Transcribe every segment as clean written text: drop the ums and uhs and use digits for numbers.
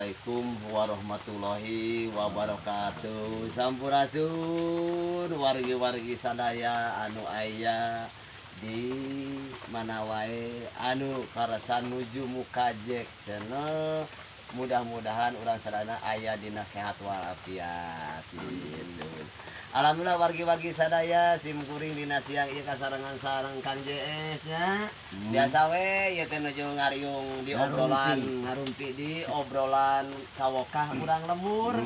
Assalamualaikum warahmatullahi wabarakatuh. Sampurasun wargi-wargi sadaya anu aya di mana wae, anu karasan nuju Muka Jack Channel. Mudah-mudahan urang sadayana aya dina sehat walafiat gitu. Alhamdulillah, wargi-wargi sadaya, sim kuring dina siang ieu kasarengan sareng Kang JS nya. Biasa we ieu teh nuju ngariung di obrolan, ngarumpi di obrolan cawokah urang lembur.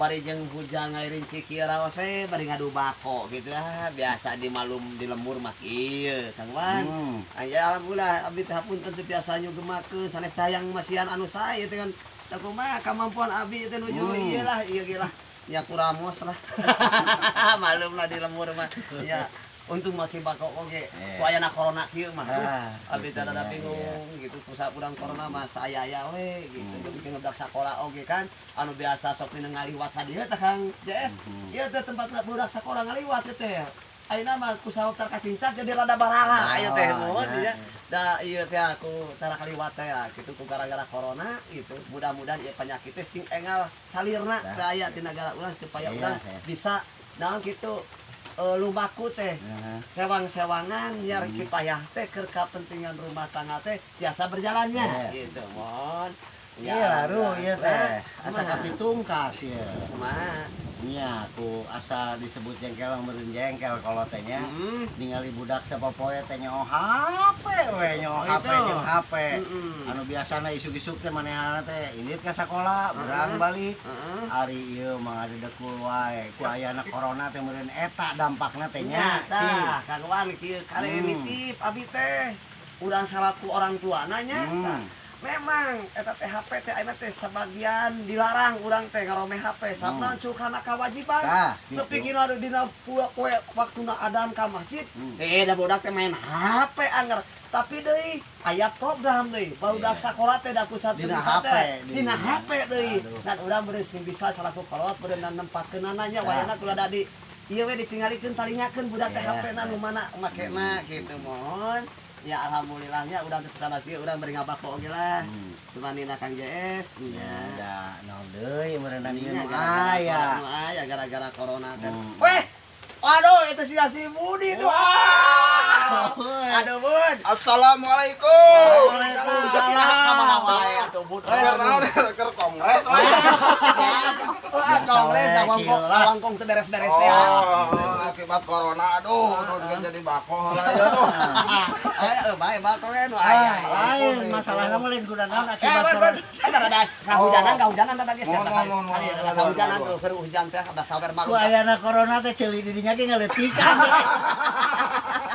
Bari jeung hujan ngarincik kieu raos we bari ngadu bako gitu ah, biasa di malum di lembur mah kieu, Kang Wan. Aya, alhamdulillah, abdi teh hapunten teu biasa nyugemakeun sanes teh hayang masihan anu sae teh kan. Da kumaha kamampuan abdi teh nuju ieu lah, ieu ge lah. Ya kuramos lah. Malum lah di lembur mah. Ya untung masih bako oge. Ku ayana corona kieu mah. Abdi teh rada bingung gitu pusat urang corona mah saaya-aya we gitu. Bikin budak sakola oge kan anu biasa sok dina ngaliwat ka dieu teh, Kang JS. Ieu teh tempat budak sakola ngaliwat ieu teh. Ayeuna mah ku saur kacincak jadi rada barala ieu teh, muhun ya. Da ieu teh aku tara kaliwat teh ya, gitu ku gara-gara corona gitu. Mudah-mudahan ieu penyakit teh sing enggal salirna teu aya di negara urang supaya urang bisa naon gitu, lumaku teh sewang-sewangan nyar kipayah teh keur kapentingan rumah tangga teh biasa berjalannya gitu, mohon. Iya laru ieu teh asa Kumaha? Kapitungkas ieu. Kumaha? Iya, ku asa disebut jengkel meureun jengkel kalau teh nya. Ningali budak sapopoe teh nyoo HP we, nyoo Oh, HP itu. Jeung HP. Anu biasana isuk-isuk teh manehana teh indit ka sakola, berang balik. Ari ieu mah ngadedekul wae. Ku ayana corona teh meureun eta dampakna teh nya. Nya, tah, Kang Wan, kieu kare nitip abi teh. Urang salaku orang tua nanya. Tah, memang eta teh HP teh ayeuna teh sebagian dilarang urang teh ngarome HP sabna cukana kewajiban. Tah, gitu. Nepi kina dina poe waktuna adan ka masjid. Eh, da budak teh main HP anger. Tapi deui aya program deui. Barudak sakola teh da ku sabtu Dina bisa HP, teh. Dina dina. HP deui. Aduh. Dan urang beureum sing bisa salaku kolot beureum nempatkeunana nya Tah. wayahna kudu ada di ieu we ditinggalikeun talingakeun budak teh HP-na nu mana makena gitu, mohon. Ya, alhamdulillahnya urang teh salah kieu urang bari ngabako oge lah. Cuman dina Kang JS Ya, nya. da naon deui meureunna ieu Nya, nu gara-gara aya. corona, aya gara-gara corona teh. Weh, waduh, itu si si Budi itu. Ah. Aduh, Bud. Assalamualaikum. Waalaikumsalam. Ka mana wae atuh, Bud? Keur naon, keur kongres lah. Wah, kongres Biasa da we, wangkong, kieu lah. wangkong teu beres-beres teh. Oh, akibat corona, aduh, aduh, jadi bako lah ya tuh. Eh, bae bako we nu aya. Lain masalahna mah lain kuda naon Eh, akibat Bud, corona. Bud. Eta rada kahujanan, kahujanan tadi geus Mohon, eta. mohon, mohon, Kali rada mohon, kahujanan mohon. tuh, keur hujan teh ada sawer Ku malu. ayana corona teh ceuli di dinya ge ngaleutikan.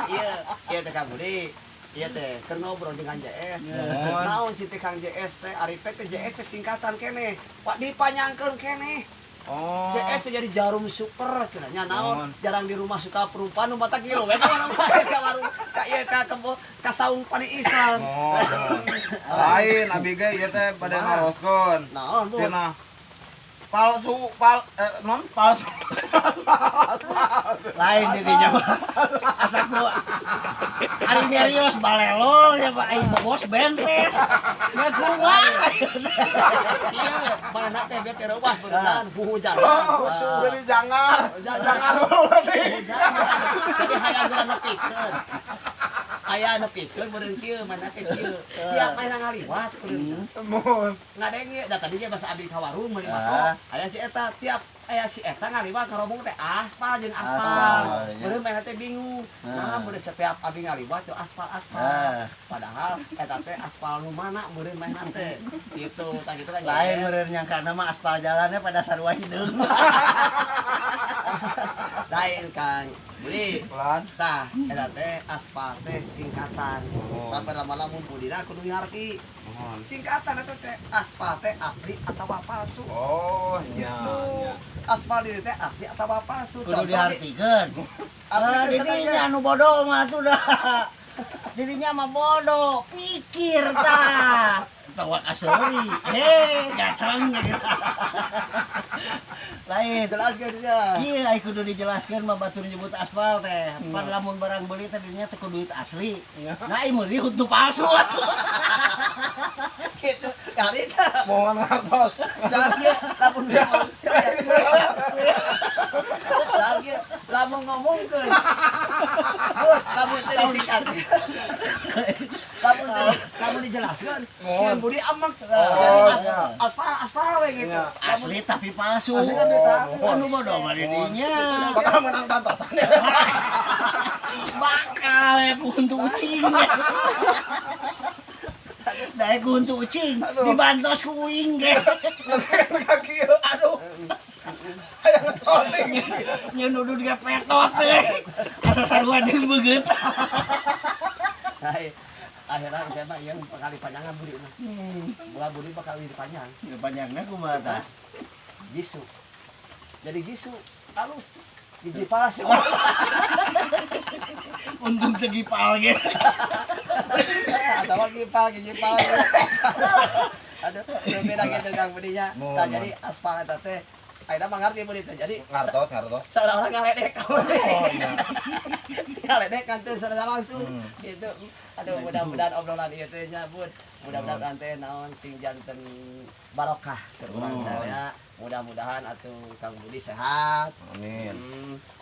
Iya, iya teh Kang Budi. Iya teh, keur ngobrol dengan JS. Mohon. Naon sih teh Kang JS teh, ari teh JS teh singkatan keneh. Pak dipanjangkeun keneh. Oh. JS teh jadi jarum super cenah nya naon Mohon. jarang di rumah suka perumpamaan nu mata kieu we ka warung ka warung ka ieu ka kebo ka saung paniisan. Oh, lain abi ge ieu teh bade Kumaha? naroskeun. Naon, Bu? Cenah palsu pal non palsu. Lain didinya mah. Asa ku ari nyarios balelol ya Pak aing bos bentes. Nya kumaha? Iya, mana teh bete reuas beneran hujanan rusuh. Jadi jangan Jangan. jangan berarti. Jadi hayang geura nepikeun. Aya nepikeun meureun kieu mana teh kieu. Tiap aya ngaliwat meureun. Mun. Ngadenge da tadi ge basa abdi ka warung meuli bako. Aya si eta tiap aya si eta ngaliwat ngaromong teh aspal jeung aspal. Aspal, ya. Meureun maneh teh bingung. Nah, meureun setiap abdi ngaliwat tuh aspal aspal. Padahal eta teh aspal nu mana meureun manehna teh. Gitu, tah gitu kan. Lain Yes. meureun nyangka nama aspal jalannya pada sarua hideung. Lain, Kang. Beli. Pelan. Tah, eta teh aspal teh singkatan. Oh. Sampai lama-lama budina kudu ngarti. Mohon. Singkatan eta teh aspal teh asli atau palsu. Oh, nya. Gitu. Nya. Aspal itu teh asli atau palsu. Kudu Contoh di- diartikeun. Ah, Artikeun didinya saja. anu bodoh mah tuh dah. Didinya mah bodoh, pikir tah. Tawa kaseuri. Heh, gacang gitu. Lain. Jelaskeun sia. Kieu ai kudu dijelaskeun mah batur nyebut aspal teh. Pan lamun barang beli teh dinya teh kudu duit asli. Nah, ieu meuli huntu palsu. Gitu. Harita. Mohon ngartos. Sakieu lamun ngomong. Sakieu lamun ngomongkeun. Bud, lamun teu disikat. Lamun teu lamun dijelaskeun, sieun Budi amek. Jadi aspal aspal we gitu. Asli tapi palsu. Asli tapi palsu. Anu bodoh mah di dinya. Bakal menang tantosan ya. Bakal ya ku huntu ucing. Da ku huntu ucing dibantos ku uing ge. Kaki aduh. Hayang soting. Nya nudud ge petot teh. Asa sarua jeung beungeut. Hai. Akhirnya saya mah yang kali panjangan Budi mah. Bola Budi bakal dipanjang. Panjangna kumaha tah? Gisu. Jadi gisu halus. Gigi palsu. Untung teu gipal ge. Atau gipal gigi palsu. Aduh, beda gitu Kang Budinya. Tah jadi aspal eta teh ayeuna mah ngarti Budi teh. Jadi Ngartos, ngartos. seolah-olah ngaledek. Oh iya. Ngaledek kan teu secara langsung gitu. Aduh, mudah-mudahan obrolan ieu teh nya Bud. Mudah-mudahan teh naon sing janten barokah keur urang sadaya. Mudah-mudahan atuh Kang Budi sehat. Amin.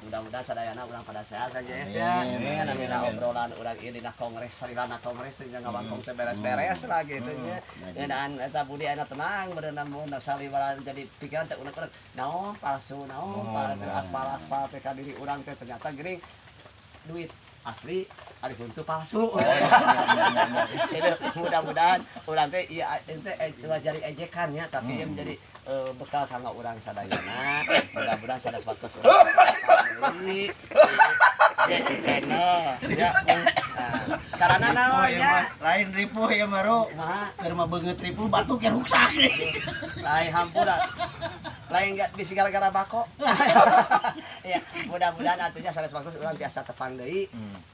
Mudah-mudahan sadayana urang pada sehat kan Jess ya. Amin. Kan Amin, dina amin. obrolan urang ieu dina kongres salilana kongres teh ngawangkong teh beres-beres lah gitu nya. Ngeunaan eta Budi ayeuna tenang beunang mun saliwara jadi pikiran teh unek-unek naon palsu naon palsu aspal-aspal teh ka diri urang teh ternyata geuning duit asli ari huntu palsu. Itu mudah-mudahan urang teh ieu ente ulah jadi ejekan ya tapi ieu menjadi bekal kanggo urang sadayana. Mudah-mudahan sanes waktu urang di channel ya. Nah, carana naon nya? Lain ripuh ya maro. Kumaha? Keur mah beungeut ripuh batuk ge ruksak nih. Lain hampura. Lain enggak bisi gara-gara bako. Ya, mudah-mudahan artinya sanes waktu urang tiasa tepang deui.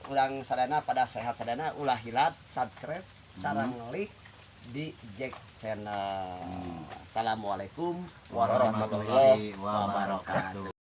Urang sadayana pada sehat sadayana ulah hilap subscribe sareng like di Jack Channel. Assalamualaikum warahmatullahi wabarakatuh.